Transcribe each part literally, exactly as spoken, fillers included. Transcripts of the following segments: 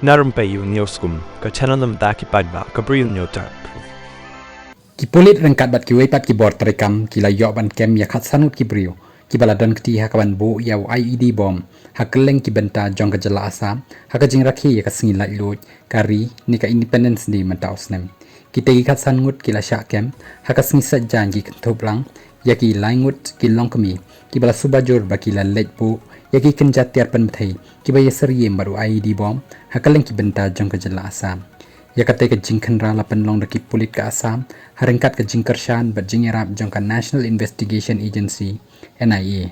Na rympei ïa u News Kum, ka channel na bynta ki paidbah ka Bri u Hynñiewtrep. Ki pulit ryngkat bad kiwei pat ki bor treikam ki la ïoh ban kem ïa khatsan ngut ki briew kiba la don kti ha kaban buh ïa u I E D bom ha kylleng ki bynta jong ka jylla Assam ha ka jingrakhe ïa ka sngi laitluid ka ri ne ka Independence Day mynta u snem. Kita ki khatsan ngut ki la shah kem ha ka sngi Saitjaiñ ki kynthup lang ïa ki lai ngut ki longkmie kiba la suba jur ba ki la leit buh ïa ki kynja tiar pynbthei kiba ïasyriem bad u I E D bom ha kylleng ki bynta jong ka jylla Assam. Ïa katei ka jingkhynra la pynlong da ki pulit ka Assam ha ryngkat ka jingkyrshan bad jingïarap jong ka National Investigation Agency, N I A.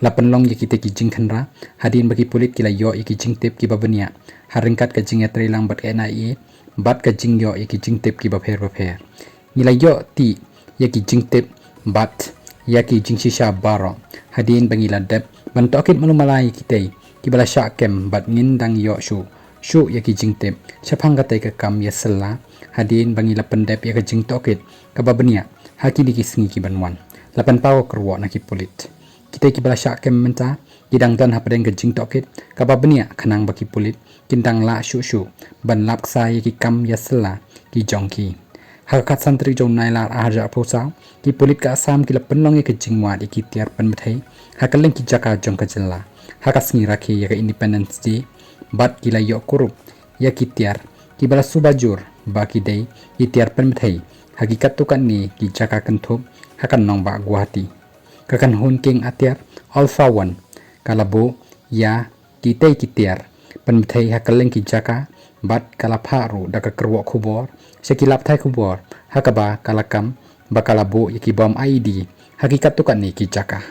La pynlong ïa kitei ki jingkhynra hadien ba ki pulit ki la ïoh ïa ki jingtip kiba bniah ha ryngkat ka jingïatreilang bad ka N I A bad ka jingïoh ïa ki jingtip kiba pher bapher. Ngi la ïoh tih ïa ki jingtip bad ïa ki jingshisha baroh hadien ba ngi la dep ban tohkit malu mala ïa kitei kiba la shah kem bad ngin dang ïoh shuh shuh ïa ki jingtip shaphang katei ka kam ïasylla hadien ba ngi la pyndep ïa ka jingtohkit kaba bniah ha kine ki sngi ki ban wan, la pynpaw ka kyrwoh na ki pulit. Kitei kiba la shah kem mynta ki dang don hapdeng ka jingtohkit kaba bniah khnang ba ki pulit kin dang lah shuh shuh ban lap ksai ïa ki kam ïasylla ki jong ki. Ha ka khatsan tarik jong u Nailar arhajar arphew saw, ki pulit ka Assam ki la pynlong ïa ka jingwad ïa ki tiar pynbthei ha kylleng ki jaka jong ka jylla ha ka sngi rakhe ïa ka Independence Day bad ki la ïoh kurup ïa ki tiar kiba la suba jur ba ki dei ki tiar pynbthei ha ki katto katne ki jaka kynthup ha ka nongbah Guwahati. Ka kynhun kieng atiar Alpha One ka la buh ïa kitei ki tiar pynbthei ha kylleng ki jaka bad ka la phah ruh da ka kyrwoh khubor sha ki lapthai khubor ha kaba ka la kam ba ka la buh ïa ki bom I E D ha ki katto katne ki jaka.